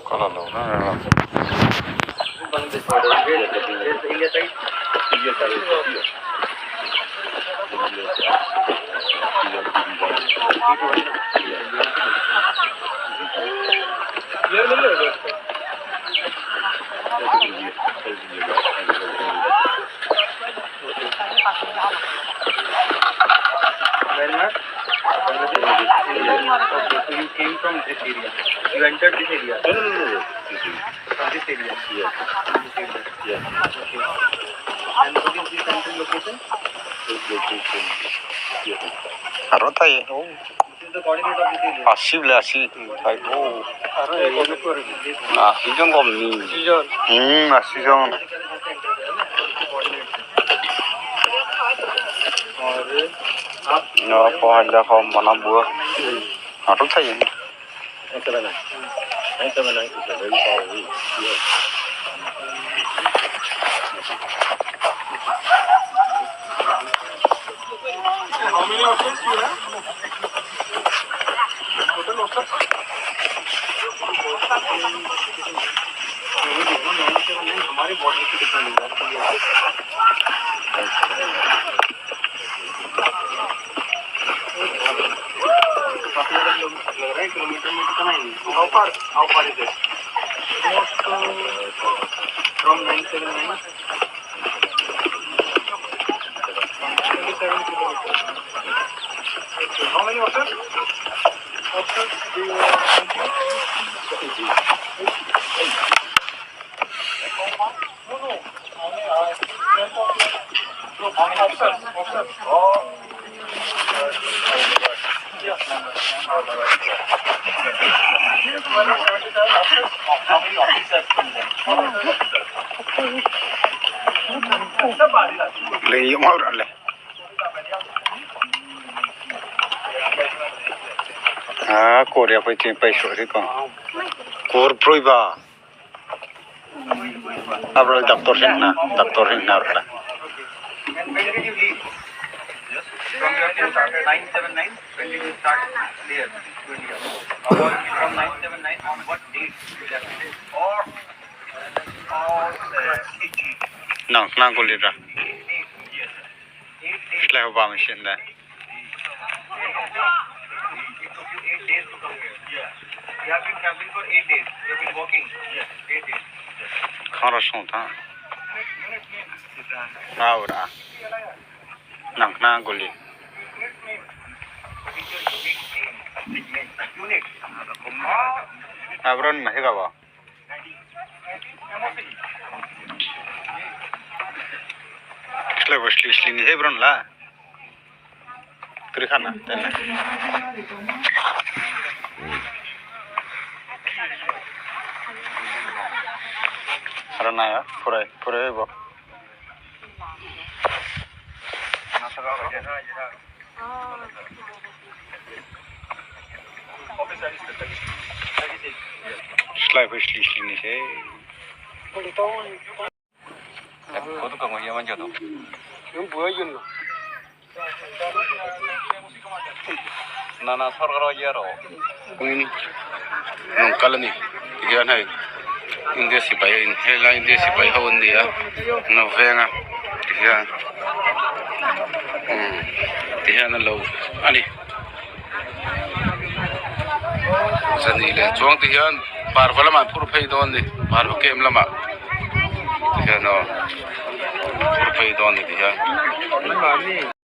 Ka la lo reng reng lo. Aro thai asi le asi thai oh asi jong kom ni asi jong no pohon da kom mana buah aro thai. Le yung mau le. Ah, Korea pa tin pa sho ko. Kor proi ba. Abra doctor hin na, doctor hin na ra. Nang nang ko lira. Lai ho ba machine da. Khara song ta. Aura. Nang nang ko li. Abron ma higa ba. Lai bo sli sli ni hebron la. Krikhana tena. Aro na ya, purai purai bo. Slai bo sli sli ni se. Nong kal ani tihian hei India sipai a in helai India sipai ho an ni a an lo veng a tihian umm tihian an lo ani zani leh chuang tihian parva lamah an phur phei dawn a ni parva camp lamah tihian aw phur phei dawn a ni tihian.